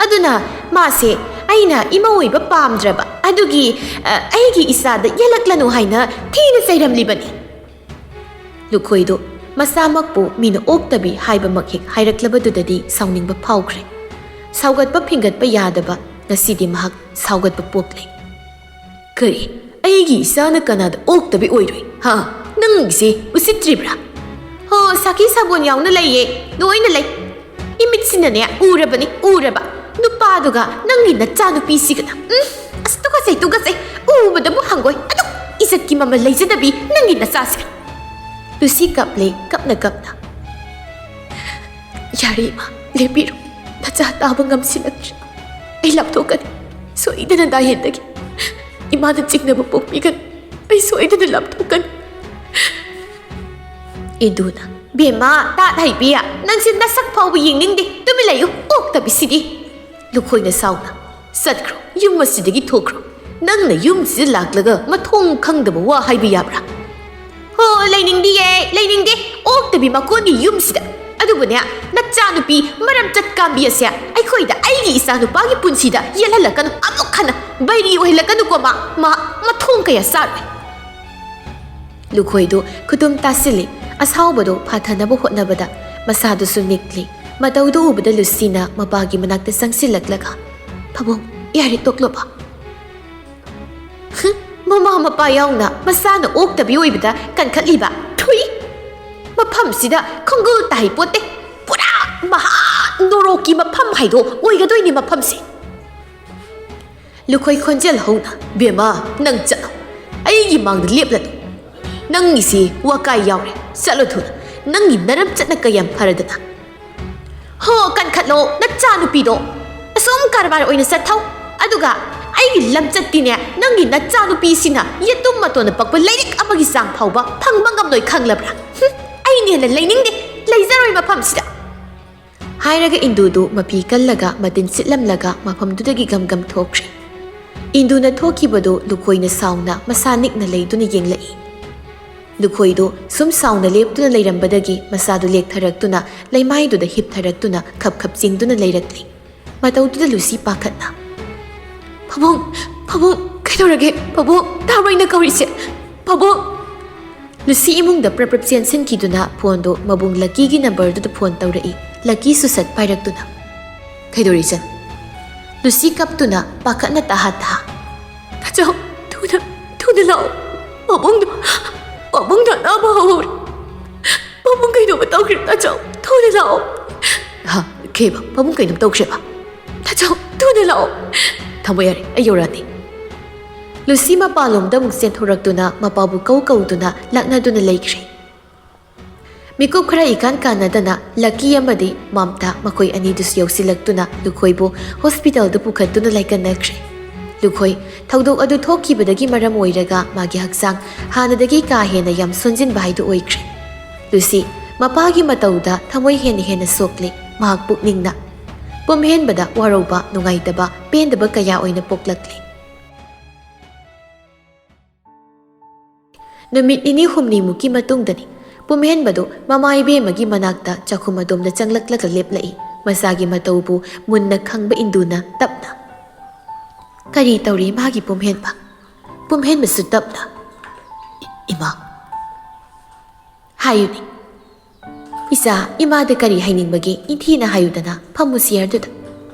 ꯑꯗꯨꯅ ꯃꯥꯁꯦ ꯑꯩꯅ ꯏꯃꯧ ꯑꯣꯏꯕ ꯄꯥꯝꯗ꯭ꯔꯕ꯫ ꯑꯗꯨꯒꯤ, ꯑ, ꯑꯩꯒꯤ ꯏꯆꯥꯗ ꯌꯦꯜꯂꯛꯂꯅꯨ ꯍꯥꯏꯅ ꯊꯤꯅ ꯆꯩꯔꯝꯂꯤꯕꯅꯤ꯫" ꯂꯨꯈꯣꯏꯗꯣ ꯃꯁꯥꯃꯛꯄꯨ ꯃꯤꯅ ꯑꯣꯛꯇꯕꯤ ꯍꯥꯏꯕꯃꯛ ꯍꯦꯛ ꯍꯥꯏꯔꯛꯂꯕꯗꯨꯗꯗꯤ ꯁꯥꯎꯅꯤꯡꯕ ꯐꯥꯎꯈ꯭ꯔꯦ꯫ ꯁꯥꯎꯒꯠꯄ ꯐꯤꯡꯒꯠꯄ ꯌꯥꯗꯕ ꯉꯁꯤꯗꯤ ꯃꯍꯥꯛ ꯁꯥꯎꯒꯠꯄ ꯄꯣꯛꯂꯦ꯫ "ꯀꯔꯤ? ꯑꯩꯒꯤ ꯏꯆꯥꯅ ꯀꯅꯥꯗ ꯑꯣꯛꯇꯕꯤ ꯑꯣꯏꯔꯣꯏ? ꯍꯥ? ꯅꯪꯒꯤꯁꯦ ꯎꯁꯤꯠꯇ꯭ꯔꯤꯕ꯭ꯔꯥ? ꯍꯣ, ꯁꯥꯈꯤ ꯁꯥꯕꯣꯟ ꯌꯥꯎꯅ ꯂꯩꯌꯦ, ꯂꯣꯏꯅ ꯂꯩ꯫ ꯏꯃꯤꯠꯁꯤꯅꯅꯦ ꯎꯔꯕꯅꯤ, ꯎꯔꯕ꯫ ꯅꯨꯄꯥꯗꯨꯒ ꯅꯪꯒꯤ ꯅꯆꯥꯅꯨꯄꯤꯁꯤꯒꯅ꯫ ꯎꯝ, ꯑꯁ, ꯇꯨꯀꯠꯆꯩ, ꯇꯨꯀꯠꯆꯩ꯫ ꯎꯕꯗꯕꯨ ꯍꯪꯒꯣꯏ꯫ ꯑꯗꯨꯛ ꯏꯖꯠꯀꯤ ꯃꯃꯜ ꯂꯩꯖꯗꯕꯤ ꯅꯪꯒꯤ ꯅꯆꯥꯁꯦ꯫" ꯂꯨꯁꯤ ꯀꯞꯂꯦ, ꯀꯞꯅ ꯀꯞꯅ꯫ "ꯌꯥꯔꯦ ꯏꯃꯥ, ꯂꯦꯞꯄꯤꯔꯣ꯫ ꯅꯆꯥ ꯇꯥꯕ ꯉꯝꯁꯤꯜꯂꯛꯇ꯭ꯔꯦ꯫ ꯑꯩ ꯂꯥꯞꯊꯣꯛꯀꯅꯤ꯫ ꯁꯣꯏꯗꯅ ꯅꯥꯍꯦꯟꯗꯒꯦ꯫ ꯏꯃꯥꯅ ꯆꯤꯡꯅꯕ ꯄꯣꯛꯄꯤꯒꯅꯤ꯫ ꯑꯩ ꯁꯣꯏꯗꯅ ꯂꯥꯞꯊꯣꯛꯀꯅꯤ꯫" ꯏꯟꯗꯨꯅ, "ꯕꯦꯝꯃ, ꯇꯥꯠ ꯍꯩꯕꯤ, ꯅꯪꯁꯦ ꯅꯁꯛ ꯐꯥꯎꯕ ꯌꯦꯡꯅꯤꯡꯗꯦ꯫ ꯇꯨꯃꯤꯟ ꯂꯩꯌꯨ, ꯑꯣꯛꯇꯕꯤꯁꯤꯗꯤ꯫" ꯂꯨꯈꯣꯏꯅ ꯁꯥꯎꯅ, "ꯆꯠꯈ꯭ꯔꯣ, ꯌꯨꯝ ꯑꯁꯤꯗꯒꯤ ꯊꯣꯛꯈ꯭ꯔꯣ꯫ ꯅꯪꯅ ꯌꯨꯝꯁꯤꯗ ꯂꯥꯛꯂꯒ ꯃꯊꯣꯡ ꯈꯪꯗꯕ ꯋꯥ ꯍꯥꯏꯕ ꯌꯥꯕ꯭ꯔꯥ?" "ꯍꯣ, ꯂꯩꯅꯤꯡꯗꯤꯌꯦ, ꯂꯩꯅꯤꯡꯗꯦ꯫ ꯑꯣꯛꯇꯕꯤ ꯃꯀꯣꯟꯒꯤ ꯌꯨꯝꯁꯤꯗ꯫ ꯑꯗꯨꯕꯨꯅꯦ, ꯅꯆꯥꯅꯨꯄꯤ ꯃꯔꯝ ꯆꯠ ꯀꯥꯝꯕꯤ ꯑꯁꯦ ꯑꯩꯈꯣꯏꯗ ꯑꯩꯒꯤ ꯏꯆꯥꯅꯨꯄꯥꯒꯤ ꯄꯨꯟꯁꯤꯗ ꯌꯦꯠꯍꯜꯂꯛꯀꯅꯨ꯫ ꯑꯃꯨꯛ ꯍꯟꯅ ꯕꯩꯔꯤ ꯑꯣꯏꯍꯜꯂꯛꯀꯅꯨꯀꯣ꯫ ꯃꯥ, ꯃꯥ ꯃꯊꯣꯡ ꯀꯌꯥ ꯆꯥꯔꯣꯏ꯫" ꯂꯨꯈꯣꯏꯗꯣ ꯈꯨꯇꯨꯝ ꯇꯥꯁꯤꯜꯂꯤ꯫ ꯑꯁꯥꯎꯕꯗꯣ ꯐꯥꯊꯅꯕ ꯍꯣꯠꯅꯕꯗ ꯃꯁꯥꯗꯨꯁꯨ ꯅꯤꯛꯂꯤ꯫ ꯃꯇꯧꯗꯨ ꯎꯕꯗ ꯂꯨꯁꯤꯅ ꯃꯄꯥꯒꯤ ꯃꯅꯥꯛꯇ ꯆꯪꯁꯤꯜꯂꯛꯂꯒ, "ꯄꯥꯕꯨꯡ, ꯌꯥꯔꯦ, ꯇꯣꯛꯂꯣꯕ꯫" ꯍꯨꯝ, ꯃꯃꯥ ꯃꯄꯥ ꯌꯥꯎꯅ ꯃꯆꯥꯅ ꯑꯣꯛꯇꯕꯤ ꯑꯣꯏꯕꯗ ꯀꯟꯈꯠꯂꯤꯕ꯫ ꯊꯨꯏ! ꯃꯐꯝꯁꯤꯗ ꯈꯣꯡꯒꯨꯜ ꯇꯥꯍꯩ ꯄꯣꯠꯇꯦ꯫ ꯄꯨꯔꯥ ꯃꯍꯥ ꯅꯣꯔꯣꯛꯀꯤ ꯃꯐꯝ ꯍꯥꯏꯗꯣ ꯑꯣꯏꯒꯗꯣꯏꯅꯤ ꯃꯐꯝꯁꯦ꯫ ꯂꯨꯈꯣꯏ ꯈꯣꯟꯖꯦꯜ ꯍꯧꯅ, "ꯕꯦꯝꯃ, ꯅꯪ ꯆꯠꯂꯣ꯫ ꯑꯩꯒꯤ ꯃꯥꯡꯗ ꯂꯦꯞꯂꯅꯨ꯫ ꯅꯪꯒꯤꯁꯤ ꯋꯥꯀꯥꯏ ꯌꯥꯎꯔꯦ꯫ ꯆꯠꯂꯣ ꯊꯨꯅ꯫ ꯅꯪꯒꯤ ꯅꯔꯝꯆꯠꯅ ꯀꯌꯥꯝ ꯐꯔꯗꯅ꯫ ꯍꯣ, ꯀꯟꯈꯠꯂꯣ, ꯅꯆꯥꯅꯨꯄꯤꯗꯣ꯫ ꯑꯁꯨꯝ ꯀꯔꯕꯥꯔ ꯑꯣꯏꯅ ꯆꯠꯊꯧ꯫ ꯑꯗꯨꯒ ꯑꯩꯒꯤ ꯂꯝꯆꯠꯇꯤꯅꯦ, ꯅꯪꯒꯤ ꯅꯆꯥꯅꯨꯄꯤꯁꯤꯅ ꯌꯦꯇꯨꯝ ꯃꯇꯣꯟꯅ ꯄꯛꯄ ꯂꯩꯔꯤꯛ ꯑꯃꯒꯤ ꯆꯥꯡ ꯐꯥꯎꯕ ꯐꯪꯕ ꯉꯝꯂꯣꯏ, ꯈꯪꯂꯕ꯭ꯔꯥ? ꯍꯨꯝ, ꯑꯩꯅ ꯍꯦꯟꯅ ꯂꯩꯅꯤꯡꯗꯦ, ꯂꯩꯖꯔꯣꯏ ꯃꯐꯝꯁꯤꯗ꯫ ꯍꯥꯏꯔꯒ ꯏꯟꯗꯨꯗꯨ ꯃꯄꯤ ꯀꯜꯂꯒ ꯃꯇꯤꯟ ꯁꯤꯠꯂꯝꯂꯒ ꯃꯐꯝꯗꯨꯗꯒꯤ ꯒꯝ ꯒꯝ ꯊꯣꯛꯈ꯭ꯔꯦ꯫ ꯏꯟꯗꯨꯅ ꯊꯣꯛꯈꯤꯕꯗꯨ ꯂꯨꯈꯣꯏꯅ ꯁꯥꯎꯅ ꯃꯁꯥ ꯅꯤꯛꯅ ꯂꯩꯗꯨꯅ ꯌꯦꯡꯂꯛꯏ꯫ ꯂꯨꯈꯣꯏꯗꯨ ꯁꯨꯝ ꯁꯥꯎꯅ ꯂꯦꯞꯇꯨꯅ ꯂꯩꯔꯝꯕꯗꯒꯤ ꯃꯁꯥꯗꯨ ꯂꯦꯛꯊꯔꯛꯇꯨꯅ ꯂꯩꯃꯥꯏꯗꯨꯗ ꯍꯤꯞꯊꯔꯛꯇꯨꯅ ꯈꯞ ꯈꯞ ꯆꯤꯡꯗꯨꯅ ꯂꯩꯔꯛꯂꯤ꯫ ꯃꯇꯧꯗꯨꯗ ꯂꯨꯁꯤ ꯄꯥꯈꯠꯅ, "ꯄꯥꯕꯨꯡ, ꯄꯥꯕꯨꯡ, ꯀꯩꯗꯧꯔꯒꯦ? ꯄꯥꯕꯨꯡ, ꯇꯥꯕ꯭ꯔꯣ ꯑꯩꯅ ꯀꯧꯔꯤꯁꯦ? ꯄꯥꯕꯨꯡ!" ꯂꯨꯁꯤ ꯏꯃꯨꯡꯗ ꯄ꯭ꯔꯞ ꯄ꯭ꯔꯞ ꯆꯦꯟꯁꯤꯟꯈꯤꯗꯨꯅ ꯐꯣꯟꯗꯨ ꯃꯕꯨꯡ ꯂꯛꯀꯤꯒꯤ ꯅꯝꯕꯔꯗꯨꯗ ꯐꯣꯟ ꯇꯧꯔꯛꯏ꯫ ꯂꯛꯀꯤꯁꯨ ꯁꯠ ꯄꯥꯏꯔꯛꯇꯨꯅ, "ꯀꯩꯗꯧꯔꯤ ꯏꯆꯟ?" ꯂꯨꯁꯤ ꯀꯞꯇꯨꯅ ꯄꯥꯈꯠꯅ ꯇꯍꯥ ꯇꯍꯥ, "ꯇꯥꯆꯧ, ꯊꯨꯅ, ꯊꯨꯅ ꯂꯥꯛꯑꯣ꯫ ꯄꯥꯕꯨꯡꯗꯣ, ꯄꯥꯕꯨꯡꯗꯣ ꯑꯅꯥꯕ ꯍꯧꯍꯧꯔꯦ꯫ ꯄꯥꯕꯨꯡ ꯀꯩꯅꯣꯝꯃ ꯇꯧꯈ꯭ꯔꯦ, ꯇꯥꯆꯧ, ꯊꯨꯅ ꯂꯥꯛꯑꯣ꯫" "ꯍꯥ? ꯀꯩꯕ? ꯄꯥꯕꯨꯡ ꯀꯩꯅꯣꯝ ꯇꯧꯈ꯭ꯔꯦꯕ?" "ꯇꯥꯆꯧ, ꯊꯨꯅ ꯂꯥꯛꯑꯣ꯫" "ꯊꯝꯃꯣ ꯌꯥꯔꯦ, ꯑꯩ ꯌꯧꯔꯛꯑꯅꯤ꯫" ꯂꯨꯁꯤ ꯃꯄꯥꯟꯂꯣꯝꯗ ꯑꯃꯨꯛ ꯆꯦꯟꯊꯣꯔꯛꯇꯨꯅ ꯃꯄꯥꯕꯨ ꯀꯧ ꯀꯧꯗꯨꯅ ꯂꯛꯅꯗꯨꯅ ꯂꯩꯈ꯭ꯔꯦ꯫ ꯃꯤꯀꯨꯞ ꯈꯔ ꯏꯀꯥꯟ ꯀꯥꯟꯅꯗꯅ ꯂꯛꯀꯤ ꯑꯃꯗꯤ ꯃꯝꯇꯥ ꯃꯈꯣꯏ ꯑꯅꯤꯗꯨꯁꯨ ꯌꯧꯁꯤꯜꯂꯛꯇꯨꯅ ꯂꯨꯈꯣꯏꯕꯨ ꯍꯣꯁꯄꯤꯇꯥꯜꯗ ꯄꯨꯈꯠꯇꯨꯅ ꯂꯥꯏꯀꯠꯅꯈ꯭ꯔꯦ꯫ ꯂꯨꯈꯣꯏ ꯊꯧꯗꯣꯛ ꯑꯗꯨ ꯊꯣꯛꯈꯤꯕꯗꯒꯤ ꯃꯔꯝ ꯑꯣꯏꯔꯒ ꯃꯥꯒꯤ ꯍꯛꯆꯥꯡ ꯍꯥꯟꯅꯗꯒꯤ ꯀꯥ ꯍꯦꯟꯅ ꯌꯥꯝ ꯁꯣꯟꯖꯤꯟꯕ ꯍꯥꯏꯗꯨ ꯑꯣꯏꯈ꯭ꯔꯦ꯫ ꯂꯨꯁꯤ ꯃꯄꯥꯒꯤ ꯃꯇꯧꯗ ꯊꯃꯣꯏ ꯍꯦꯟꯅ ꯍꯦꯟꯅ ꯁꯣꯛꯂꯦ꯫ ꯃꯍꯥꯛ ꯄꯨꯛꯅꯤꯡꯅ ꯄꯨꯝꯍꯦꯟꯕꯗ ꯋꯥꯔꯧꯕ, ꯅꯨꯡꯉꯥꯏꯇꯕ, ꯄꯦꯟꯗꯕ ꯀꯌꯥ ꯑꯣꯏꯅ ꯄꯣꯛꯂꯛꯂꯦ꯫ ꯅꯨꯃꯤꯠ ꯅꯤꯅꯤ ꯍꯨꯝꯅꯤꯃꯨꯛꯀꯤ ꯃꯇꯨꯡꯗꯅꯤ꯫ ꯄꯨꯝꯍꯦꯟꯕꯗꯨ ꯃꯃꯥ ꯏꯕꯦꯝꯃꯒꯤ ꯃꯅꯥꯛꯇ ꯆꯥꯛꯈꯨꯝ ꯑꯗꯣꯝꯗ ꯆꯪꯂꯛꯂꯒ ꯂꯦꯞꯂꯛꯏ꯫ ꯃꯆꯥꯒꯤ ꯃꯇꯧꯕꯨ ꯃꯨꯟꯅ ꯈꯪꯕ ꯏꯟꯗꯨꯅ ꯇꯞꯅ, "ꯀꯔꯤ ꯇꯧꯔꯤ ꯃꯥꯒꯤ ꯄꯨꯝꯍꯦꯟꯕ?" ꯄꯨꯝꯍꯦꯟꯕꯁꯨ ꯇꯞꯅ, "ꯏ-, ꯏꯃꯥ꯫" ꯍꯥꯏꯌꯨꯅꯦ꯫ "ꯏꯆꯥ, ꯏꯃꯥꯗ ꯀꯔꯤ ꯍꯥꯏꯅꯤꯡꯕꯒꯦ? ꯅꯤꯡꯊꯤꯅ ꯍꯥꯏꯌꯨꯗꯅ꯫ ꯐꯝꯃꯨ ꯆꯤꯌꯔꯗꯨꯗ꯫"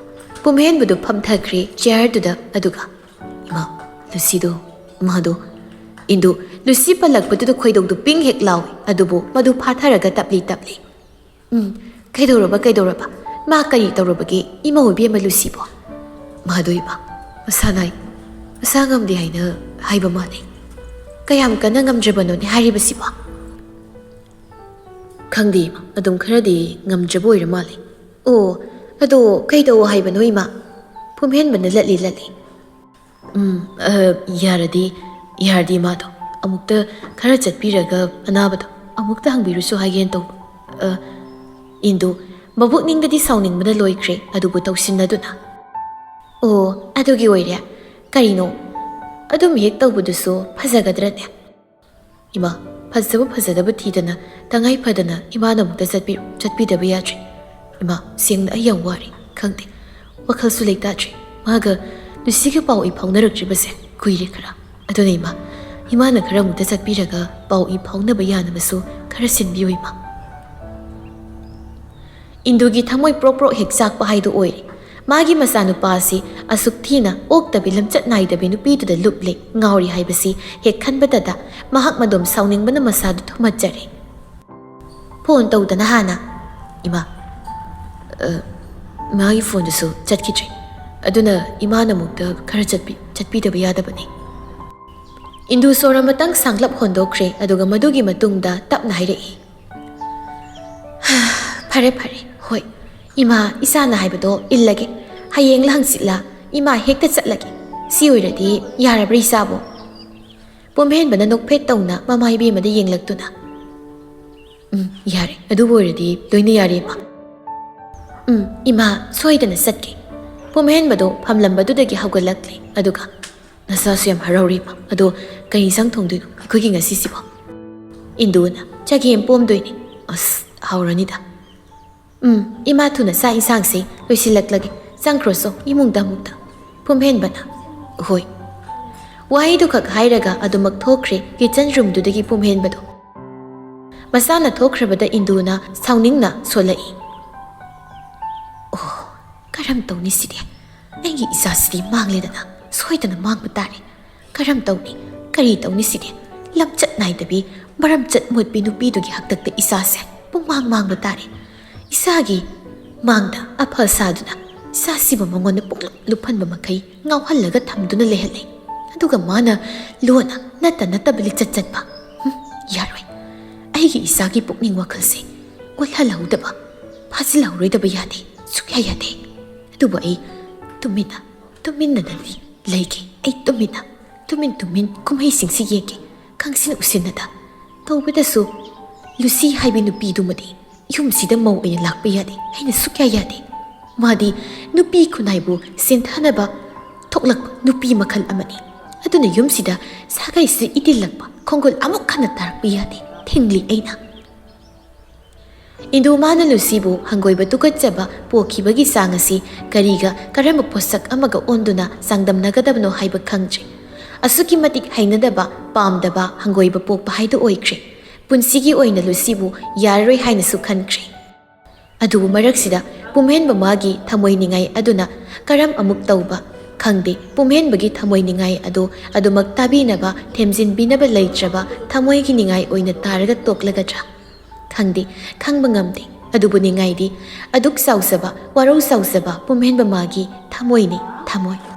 ꯄꯨꯝꯍꯦꯟꯕꯗꯨ ꯐꯝꯊꯈ꯭ꯔꯦ ꯆꯤꯌꯔꯗꯨꯗ꯫ ꯑꯗꯨꯒ, "ꯏꯃꯥ, ꯂꯨꯁꯤꯗꯣ, ꯃꯥꯗꯣ꯫" ꯏꯟꯗꯨ, ꯂꯨꯁꯤ ꯄꯜꯂꯛꯄꯗꯨꯗ ꯈꯣꯏꯗꯧꯗꯨ ꯄꯤꯡ ꯍꯦꯛ ꯂꯥꯎꯏ꯫ ꯑꯗꯨꯕꯨ ꯃꯗꯨ ꯐꯥꯊꯔꯒ ꯇꯞꯂꯤ ꯇꯞꯂꯤ, "ꯎꯝ, ꯀꯩꯗꯧꯔꯕ, ꯀꯩꯗꯧꯔꯕ? ꯃꯥ ꯀꯔꯤ ꯇꯧꯔꯕꯒꯦ? ꯏꯃꯧ ꯏꯕꯦꯝꯃ ꯂꯨꯁꯤꯕꯣ?" "ꯃꯥꯗꯣ ꯏꯃꯥ, ꯃꯁꯥ ꯅꯥꯏ, ꯃꯁꯥ ꯉꯝꯗꯦ ꯍꯥꯏꯅ ꯍꯥꯏꯕ ꯃꯥꯜꯂꯤ꯫ ꯀꯌꯥꯝ ꯀꯟꯅ ꯉꯝꯗ꯭ꯔꯕꯅꯣꯅꯦ ꯍꯥꯏꯔꯤꯕꯁꯤꯕꯣ?" "ꯈꯪꯗꯦ ꯏꯃꯥ, ꯑꯗꯨꯝ ꯈꯔꯗꯤ ꯉꯝꯗ꯭ꯔꯕ ꯑꯣꯏꯔ ꯃꯥꯜꯂꯦ꯫" "ꯑꯣ, ꯑꯗꯣ ꯀꯩꯗꯧ ꯍꯥꯏꯕꯅꯣ ꯏꯃꯥ?" ꯄꯨꯝꯍꯦꯟꯕꯅ ꯂꯠꯂꯤ ꯂꯠꯂꯤ꯫ "ꯎꯝ, ꯑ, ꯌꯥꯔꯗꯤ, ꯌꯥꯔꯗꯤ ꯏꯃꯥꯗꯣ ꯑꯃꯨꯛꯇ ꯈꯔ ꯆꯠꯄꯤꯔꯒ ꯑꯅꯥꯕꯗꯣ ꯑꯃꯨꯛꯇ ꯍꯪꯕꯤꯔꯨꯁꯨ ꯍꯥꯏꯒꯦꯅ ꯇꯧꯕ꯫" ꯑ, ꯏꯟꯗꯨ ꯃꯕꯨꯛꯅꯤꯡꯗꯗꯤ ꯁꯥꯎꯅꯤꯡꯕꯅ ꯂꯣꯏꯈ꯭ꯔꯦ, ꯑꯗꯨꯕꯨ ꯇꯧꯁꯤꯟꯅꯗꯨꯅ, "ꯑꯣ, ꯑꯗꯨꯒꯤ ꯑꯣꯏꯔꯦ꯫ ꯀꯔꯤꯅꯣ? ꯑꯗꯨꯝ ꯍꯦꯛ ꯇꯧꯕꯗꯨꯁꯨ ꯐꯖꯒꯗ꯭ꯔꯅꯦ?" "ꯏꯃꯥ, ꯐꯖꯕ ꯐꯖꯗꯕ ꯊꯤꯗꯅ ꯇꯉꯥꯏ ꯐꯗꯅ ꯏꯃꯥꯅ ꯑꯃꯨꯛꯇ ꯆꯠꯄꯤ-, ꯆꯠꯄꯤꯗꯕ ꯌꯥꯗ꯭ꯔꯦ꯫ ꯏꯃꯥ, ꯁꯦꯡꯅ ꯑꯩ ꯌꯥꯝ ꯋꯥꯔꯦ, ꯈꯪꯗꯦ꯫ ꯋꯥꯈꯜꯁꯨ ꯂꯩꯇꯥꯗ꯭ꯔꯦ꯫ ꯃꯥꯒ ꯂꯨꯁꯤꯒ ꯄꯥꯎ ꯏ ꯐꯥꯎꯅꯔꯛꯇ꯭ꯔꯤꯕꯁꯦ ꯀꯨꯏꯔꯦ ꯈꯔ꯫ ꯑꯗꯨꯅ ꯏꯃꯥ, ꯏꯃꯥꯅ ꯈꯔ ꯑꯃꯨꯛꯇ ꯆꯠꯄꯤꯔꯒ ꯄꯥꯎ ꯏ ꯐꯥꯎꯅꯕ ꯌꯥꯅꯕꯁꯨ ꯈꯔ ꯁꯤꯟꯕꯤꯌꯨ ꯏꯃꯥ꯫" ꯏꯟꯗꯨꯒꯤ ꯊꯃꯣꯏ ꯄ꯭ꯔꯣꯛ ꯄ꯭ꯔꯣꯛ ꯍꯦꯛ ꯆꯥꯛꯄ ꯍꯥꯏꯗꯨ ꯑꯣꯏꯔꯦ꯫ ꯃꯥꯒꯤ ꯃꯆꯥꯅꯨꯄꯥ ꯑꯁꯤ ꯑꯁꯨꯛ ꯊꯤꯅ ꯑꯣꯛꯇꯕꯤ ꯂꯝꯆꯠ ꯅꯥꯏꯗꯕꯤ ꯅꯨꯄꯤꯗꯨꯗ ꯂꯨꯞꯂꯦ, ꯉꯥꯎꯔꯤ ꯍꯥꯏꯕꯁꯤ ꯍꯦꯛ ꯈꯟꯕꯗꯗ ꯃꯍꯥꯛ ꯃꯗꯣꯝ ꯁꯥꯎꯅꯤꯡꯕꯅ ꯃꯁꯥꯗꯨ ꯊꯨꯝꯍꯠꯆꯔꯦ꯫ "ꯐꯣꯟ ꯇꯧꯗꯅ ꯍꯥꯟꯅ꯫" "ꯏꯃꯥ, ꯑ, ꯃꯥꯒꯤ ꯐꯣꯟꯗꯨꯁꯨ ꯆꯠꯈꯤꯗ꯭ꯔꯦ꯫ ꯑꯗꯨꯅ ꯏꯃꯥꯅ ꯑꯃꯨꯛꯇ ꯈꯔ ꯆꯠꯄꯤ-, ꯆꯠꯄꯤꯗꯕ ꯌꯥꯗꯕꯅꯤ꯫" ꯏꯟꯗꯨ ꯁꯣꯔ ꯑꯃꯇꯪ ꯁꯥꯡꯂꯞ ꯍꯣꯟꯗꯣꯛꯈ꯭ꯔꯦ, ꯑꯗꯨꯒ ꯃꯗꯨꯒꯤ ꯃꯇꯨꯡꯗ ꯇꯞꯅ ꯍꯥꯏꯔꯛꯏ, "ꯐꯔꯦ, ꯐꯔꯦ, ꯍꯣꯏ, ꯏꯃꯥ, ꯏꯆꯥꯅ ꯍꯥꯏꯕꯗꯣ ꯏꯜꯂꯒꯦ꯫ ꯍꯌꯦꯡꯂ ꯍꯪꯆꯤꯠꯂ ꯏꯃꯥ ꯍꯦꯛꯇ ꯆꯠꯂꯒꯦ꯫ ꯁꯤ ꯑꯣꯏꯔꯗꯤ ꯌꯥꯔꯕ꯭ꯔꯥ ꯏꯆꯥꯕꯣ?" ꯄꯨꯝꯍꯦꯟꯕꯅ ꯅꯣꯛꯐꯦꯠ ꯇꯧꯅ ꯃꯃꯥ ꯏꯕꯦꯝꯃꯗ ꯌꯦꯡꯂꯛꯇꯨꯅ, "ꯎꯝ, ꯌꯥꯔꯦ, ꯑꯗꯨꯕꯨ ꯑꯣꯏꯔꯗꯤ ꯂꯣꯏꯅ ꯌꯥꯔꯦ, ꯏꯃꯥ꯫" "ꯎꯝ, ꯏꯃꯥ, ꯁꯣꯏꯗꯅ ꯆꯠꯀꯦ꯫" ꯄꯨꯝꯍꯦꯟꯕꯗꯣ ꯐꯝꯂꯝꯕꯗꯨꯗꯒꯤ ꯍꯧꯒꯠꯂꯛꯂꯦ, ꯑꯗꯨꯒ, "ꯅꯁꯥꯁꯨ ꯌꯥꯝ ꯍꯔꯥꯎꯔꯤ, ꯏꯃꯥ꯫ ꯑꯗꯣ ꯀꯔꯤ ꯏꯟꯁꯥꯡ ꯊꯣꯡꯗꯣꯏꯅꯣ ꯑꯩꯈꯣꯏꯒꯤ ꯉꯁꯤꯁꯤꯕꯣ?" ꯏꯟꯗꯨꯅ, "ꯆꯒꯦꯝ ꯄꯣꯝꯗꯣꯏꯅꯦ꯫" "ꯑꯁ, ꯍꯥꯎꯔꯅꯤꯗ꯫" "ꯎꯝ, ꯏꯃꯥ, ꯊꯨꯅ ꯆꯥꯛ ꯏꯟꯁꯥꯡꯁꯦ ꯂꯣꯏꯁꯤꯜꯂꯛꯂꯒꯦ꯫ ꯆꯪꯈ꯭ꯔꯣ ꯆꯣ, ꯏꯃꯨꯡꯗ ꯑꯃꯨꯛꯇ꯫" ꯄꯨꯝꯍꯦꯟꯕꯅ, "ꯍꯣꯏ꯫" ꯋꯥꯍꯩꯗꯨꯈꯛ ꯍꯥꯏꯔꯒ ꯑꯗꯨꯃꯛ ꯊꯣꯛꯈ꯭ꯔꯦ ꯀꯤꯆꯟ ꯔꯨꯝꯗꯨꯗꯒꯤ ꯄꯨꯝꯍꯦꯟꯕꯗꯣ꯫ ꯃꯁꯥꯅ ꯊꯣꯛꯈ꯭ꯔꯕꯗ ꯏꯟꯗꯨꯅ ꯁꯥꯎꯅꯤꯡꯅ ꯁꯣꯜꯂꯛꯏ, "ꯑꯣ, ꯀꯔꯝ ꯇꯧꯅꯤ ꯁꯤꯗꯤ? ꯑꯩꯒꯤ ꯏꯆꯥꯁꯤꯗꯤ ꯃꯥꯡꯂꯦꯗꯅ, ꯁꯣꯏꯗꯅ ꯃꯥꯡꯕ ꯇꯥꯔꯦ꯫ ꯀꯔꯝ ꯇꯧꯅꯤ? ꯀꯔꯤ ꯇꯧꯅꯤ ꯁꯤꯗꯤ? ꯂꯝꯆꯠ ꯅꯥꯏꯗꯕꯤ, ꯃꯔꯝꯆꯠ ꯃꯣꯠꯄꯤ ꯅꯨꯄꯤꯗꯨꯒꯤ ꯍꯥꯛꯇꯛꯇ ꯏꯆꯥꯁꯦ ꯄꯨꯡꯃꯥꯡ ꯃꯥꯡꯕ ꯇꯥꯔꯦ꯫ ꯏꯆꯥꯒꯤ ꯃꯥꯡꯗ ꯑꯐ ꯁꯥꯗꯨꯅ ꯏꯆꯥꯁꯤꯕꯨ ꯃꯉꯣꯟꯗ ꯄꯨꯡꯂꯨꯞ ꯂꯨꯞꯍꯟꯕ ꯃꯈꯩ ꯉꯥꯎꯍꯜꯂꯒ ꯊꯝꯗꯨꯅ ꯂꯩꯍꯜꯂꯦ꯫ ꯑꯗꯨꯒ ꯃꯥꯅ ꯂꯣꯟꯅ ꯅꯠꯇ ꯅꯠꯇꯕ ꯂꯤꯆꯠ ꯆꯠꯄ꯫ ꯍꯨꯝ, ꯌꯥꯔꯣꯏ꯫ ꯑꯩꯒꯤ ꯏꯆꯥꯒꯤ ꯄꯨꯛꯅꯤꯡ ꯋꯥꯈꯜꯁꯦ ꯑꯣꯜꯍꯜꯍꯧꯗꯕ, ꯐꯥꯖꯤꯜꯍꯧꯔꯣꯏꯗꯕ ꯌꯥꯗꯦ, ꯁꯨꯛꯌꯥ ꯌꯥꯗꯦ꯫ ꯑꯗꯨꯕꯨ ꯑꯩ ꯇꯨꯃꯤꯟꯅ, ꯇꯨꯃꯤꯟꯅꯗꯤ ꯂꯩꯒꯦ꯫ ꯑꯩ ꯇꯨꯃꯤꯟꯅ, ꯇꯨꯃꯤꯟ ꯇꯨꯃꯤꯟ ꯀꯨꯝꯍꯩꯁꯤꯡꯁꯤ ꯌꯦꯡꯒꯦ, ꯈꯪꯁꯤꯟ ꯎꯁꯤꯟꯅꯗ꯫ ꯇꯧꯕꯗꯁꯨ ꯂꯨꯁꯤ ꯍꯥꯏꯕꯤ ꯅꯨꯄꯤꯗꯨꯃꯗꯤ ꯌꯨꯝꯁꯤꯗ ꯃꯧ ꯑꯣꯏꯅ ꯂꯥꯛꯄ ꯌꯥꯗꯦ ꯍꯥꯏꯅ ꯁꯨꯛꯌꯥ ꯌꯥꯗꯦ꯫ ꯃꯥꯗꯤ ꯅꯨꯄꯤ ꯈꯨꯟꯅꯥꯏꯕꯨ ꯁꯦꯟꯊꯅꯕ ꯊꯣꯛꯂꯛꯄ ꯅꯨꯄꯤ ꯃꯈꯜ ꯑꯃꯅꯤ꯫ ꯑꯗꯨꯅ ꯌꯨꯝꯁꯤꯗ ꯁꯥꯒꯩꯁꯤ ꯏꯇꯤꯜꯂꯛꯄ ꯈꯣꯡꯒꯨꯜ ꯑꯃꯨꯛ ꯍꯟꯅ ꯇꯥꯔꯛꯄ ꯌꯥꯗꯦ, ꯊꯤꯡꯂꯤ ꯑꯩꯅ꯫ ꯏꯟꯗꯨ ꯃꯥꯅ ꯂꯨꯁꯤꯕꯨ ꯍꯪꯒꯣꯏꯕ ꯇꯨꯀꯠꯆꯕ ꯄꯣꯛꯈꯤꯕꯒꯤ ꯆꯥꯡ ꯑꯁꯤ ꯀꯔꯤꯒ ꯀꯔꯝꯕ ꯄꯣꯠꯁꯛ ꯑꯃꯒ ꯑꯣꯟꯗꯨꯅ ꯆꯥꯡꯗꯝꯅꯒꯗꯕꯅꯣ ꯍꯥꯏꯕ ꯈꯪꯗ꯭ꯔꯦ꯫ ꯑꯁꯨꯛꯀꯤ ꯃꯇꯤꯛ ꯍꯩꯅꯗꯕ, ꯄꯥꯝꯗꯕ ꯍꯪꯒꯣꯏꯕ ꯄꯣꯛꯄ ꯍꯥꯏꯗꯨ ꯑꯣꯏꯈ꯭ꯔꯦ꯫ ꯄꯨꯟꯁꯤꯒꯤ ꯑꯣꯏꯅ ꯂꯨꯁꯤꯕꯨ ꯌꯥꯔꯔꯣꯏ ꯍꯥꯏꯅꯁꯨ ꯈꯟꯈ꯭ꯔꯦ꯫ ꯑꯗꯨꯕꯨ ꯃꯔꯛꯁꯤꯗ ꯄꯨꯝꯍꯦꯟꯕ ꯃꯥꯒꯤ ꯊꯃꯣꯏ ꯅꯤꯡꯉꯥꯏ ꯑꯗꯨꯅ ꯀꯔꯝ ꯑꯃꯨꯛ ꯇꯧꯕ ꯈꯪꯗꯦ꯫ ꯄꯨꯝꯍꯦꯟꯕꯒꯤ ꯊꯃꯣꯏ ꯅꯤꯡꯉꯥꯏ ꯑꯗꯨ ꯑꯗꯨꯃꯛ ꯇꯥꯕꯤꯅꯕ, ꯊꯦꯝꯖꯤꯟꯕꯤꯅꯕ ꯂꯩꯇ꯭ꯔꯕ ꯊꯃꯣꯏꯒꯤ ꯅꯤꯡꯉꯥꯏ ꯑꯣꯏꯅ ꯇꯥꯔꯒ ꯇꯣꯛꯂꯒꯗ꯭ꯔꯥ? ꯈꯪꯗꯦ, ꯈꯪꯕ ꯉꯝꯗꯦ꯫ ꯑꯗꯨꯕꯨ ꯅꯤꯡꯉꯥꯏꯗꯤ ꯑꯗꯨꯛ ꯆꯥꯎꯖꯕ, ꯋꯥꯔꯧ ꯆꯥꯎꯖꯕ ꯄꯨꯝꯍꯦꯟꯕ ꯃꯥꯒꯤ ꯊꯃꯣꯏꯅꯤ, ꯊꯃꯣꯏ꯫